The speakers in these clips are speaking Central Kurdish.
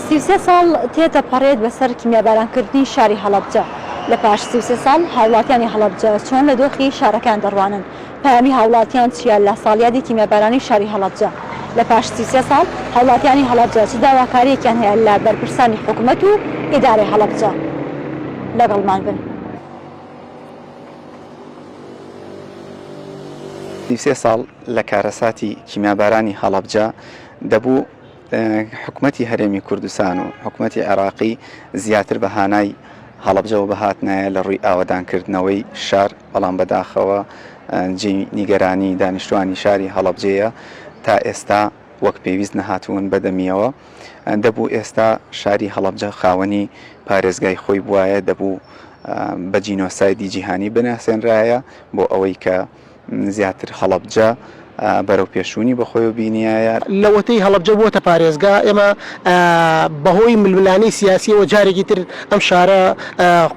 33 ساڵ تێدەپەڕێت بەسەر کیمیابارانکردنی شاری هەڵەبجە، لە پاش 33 ساڵ هاوڵاتیانی هەڵەبجە چۆن لە دۆخی شارەکەیان دەڕوانن؟ پەیامی هاوڵاتیان چییە لە ساڵیادی کیمیابارانی شاری هەڵەبجە؟ لە پاش 33 ساڵ هاوڵاتیانی هەڵەبجە چ داواکارییەکیان هەیە لە بەرپرسانی حکومەت و ئیدارەی هەڵەبجە؟ لەگەڵمان بن. 33 ساڵ لە کارەساتی کیمیابارانی هەڵەبجە دەبوو حکومەتی هەرێمی کوردستان و حکومەتی عێراقی زیاتر بە هانای هەڵەبجەوە بهاتنایە لە ڕووی ئاوەدانکردنەوەی شار، بەڵام بەداخەوە جێی نیگەرانی دانیشتوانی شاری هەڵەبجەیە تا ئێستا وەک پێویست نەهاتوون بەدەمیەوە. دەبوو ئێستا شاری هەڵەبجە خاوەنی پارێزگای خۆی بوایە، دەبوو بە جینۆسایدی جیهانی بناسێنرایە بۆ ئەوەی کە زیاتر هەڵەبجە بەرەو پێشوونی بەخۆیەوە بینیایە. لەوەتەی هەڵەبجە بووەتە پارێزگا ئێمە بەهۆی ململانێی سیاسیەوە جارێکی تر ئەم شارە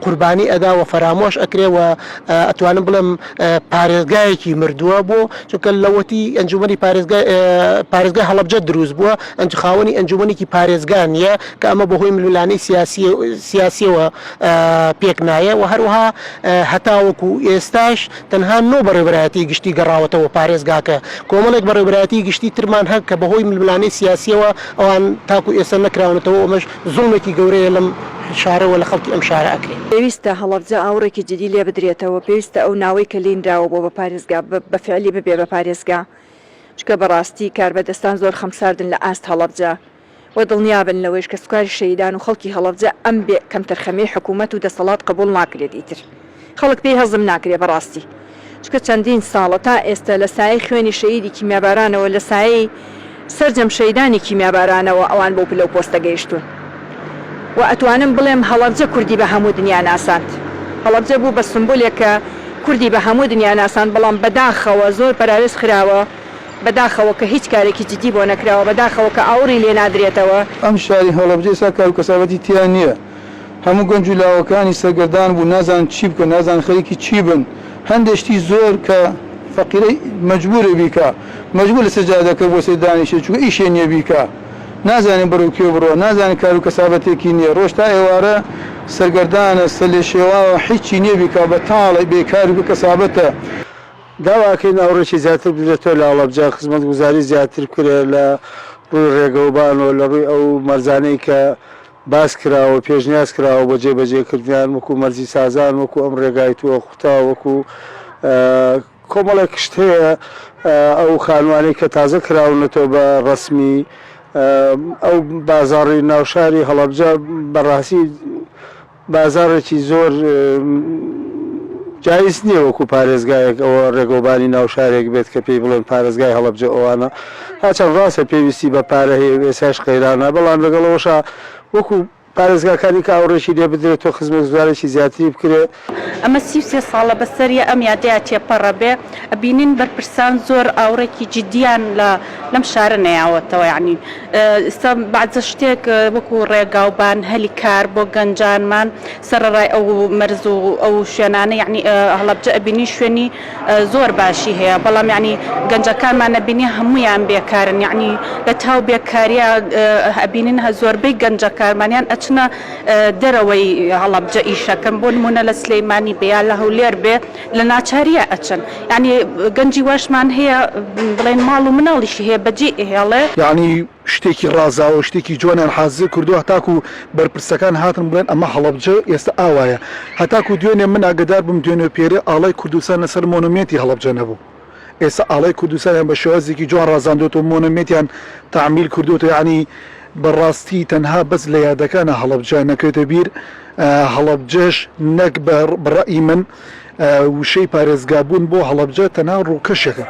قوربانی ئەدا و فەرامۆش ئەکرێ و ئەتوانم بڵێم پارێزگایەکی مردووە بۆ چونکە لەوەتی ئەنجومەنی پارێزگای پارێزگای هەڵەبجە دروست بووە ئەنج خاوەنی ئەنجومەنێکی پارێزگا نییە کە ئەمە بەهۆی ململانێی سیاسی سیاسیەوە پێک نایە و هەروەها هەتاوەکو ئێستاش تەنها نۆ بەڕێوەبەرایەتیی گشتی گەڕاوەتەوە پارێزگاکە، کۆمەڵێک بەڕێوەبەرایەتیی گشتی ترمان هەن کە بەهۆی ململانێی سیاسییەوە ئەوان تاکو ئێستا نەکراونەتەوە و ئەمەش زوڵمێکی گەورەیە لەم شارە و لە خەڵکی ئەم شارە ئەکرێ. پێویستە هەڵەبجە ئاوڕێکی جدی لێ بدرێتەوە، پێویستە ئەو ناوەی کە لێی نراوە بۆ بە پارێزگا بە فعلی ببێ بە پارێزگا، چونکە بەڕاستی کاربەدەستان زۆر خەمساردن لە ئاست هەڵەبجە. وە دڵنیابن لەوەیش کەسوکاری شەهیدان و خەڵکی هەڵەبجە ئەم بێ کەمتەرخەمیەی حکومەت و دەسەڵات قبوڵ ناکرێت ئیتر خەڵک پێی هەزم ناکرێ بەڕاستی چونکە چەندین ساڵە تا ئێستا لە سایەی خوێنی شەهیدی کیمیابارانەوە لە سایەی سەرجەم شەهیدانی کیمیابارانەوە ئەوان بەو پلەو پۆستە گەیشتوون و ئەتوانم بڵێم هەڵەبجە کوردی بە هەموو دنیا ناساند هەڵەبجە بوو بە سمبولێک کە کوردی بە هەموو دنیا ناساند بەڵام بەداخەوە زۆر پەراوێز خراوە بەداخەوە کە هیچ کارێکی جدی بۆ نەکراوە، بەداخەوە کە ئاوڕی لێ نادرێتەوە. ئەم شاری هەڵەبجە ئێستا کارو کەسابەتی تیا نیە هەموو گەنج و لاوەکانی سەرگەردان بوون نازانن چی بکەن نازانن خەریکی چی بن هەندێ شتی زۆر کە فەقیرە مەجبورە بیکا مەجبور لەسەر جادەکە بۆسێ دانیشێ چونکە ئیشێ نیە بیکا نازانێ بەرەو کوێ بڕوا نازانێ کارو کەسابەتێکی نیە ڕۆژ تا ئێوارە سەرگەردانە سەرلێشێواوە حیچی نیە بیکا بەتاڵە بێکار و بێ کەسابەتە. داوا ئەکەین ئاوڕێکی زیاتر بدرێتەوە لە هەڵەبجە، خزمەتگوزاری زیاتر بکرێت لە ڕووی ڕێگەوبانەوە، لە ڕووی ئەو مەرجانەی کە باس کراوە و پێشنیاز کراوە بۆ جێبەجێکردنیان وەکو مەرجی سازان، وەکو ئەم ڕێگای تووە خوتە، وەکو کۆمەڵێک شت هەیە ئەو خانووانەی کە تازە کراونەتەوە بە ڕەسمی ئەو بازاڕی ناوشاری هەڵەبجە بەڕاستی بازاڕێکی زۆر جایز نییە وەکو پارێزگایەک ئەوە ڕێگەوبانی ناو شارێک بێت کە پێی بڵێن پارێزگای هەڵەبجە ئەوانە هاچەند ڕاستە پێویستی بە پارە هەیە و ئێساش قەیرانە بەڵام لەگەڵەوەشا وەکو پارێزگاکانی کە ئاوڕێکی لێ بدرێت و خزمەتگوزارێکی زیاتری بکرێ. ئەمە 33 ساڵە بەسەریە ئەم یادەیا تێپەڕەبێ ئەبینین بەرپرسان زۆر ئاوڕێکی جدیان لە لەم شارە نەیاوەتەوە یانی ئیستا بەعزە شتێک وەکو ڕێگاوبان هەلی کار بۆ گەنجانمان سەرەڕای ئەو مەرز و ئەو شوێنانە یانی هەڵەبجە ئەبینی شوێنی زۆر باشی هەیە بەڵام یانی گەنجەکانمان ئەبینی هەموویان بێکارن یانی لە تاو بێکاریە ئەبینین زۆربەی گەنجەکانمانیان ئەچنە دەرەوەی هەڵەبجە ئیشەکەن بۆ نمونە لە سلەیمانی بێ یا لە هەولێر بێ لە ناچاریە ئەچن یانی گەنجی واشمان هەیە بڵێن ماڵ و مناڵیشی هەیە بەجێی ئەهێڵێ. یەعنی شتێکی ڕازاوە شتێکی جوانیان حازر کردووە هەتاکو بەرپرسەکان هاتن بڵێن ئەمە هەڵەبجە ئێستا ئاوایە هەتاکو دوێنێ من ئاگەدار بووم دوێنێ و پێرێ ئاڵای کوردستان لەسەر مۆنۆمێنتی هەڵەبجە نەبوو ئێستا ئاڵای کوردستانیان بە شێوازێکی جوان ڕازاندۆتەوە مۆنۆمێنتیان تەعمیل کردووەتەوە یەعنی بەڕاستی تەنها بەس لە یادەکانە هەڵەبجە نەکەوێتە بیر هەڵەبجەش نەک بە ڕەئی من وشەی پارێزگابوون بۆ هەڵەبجە تەنها ڕووکەشێکە.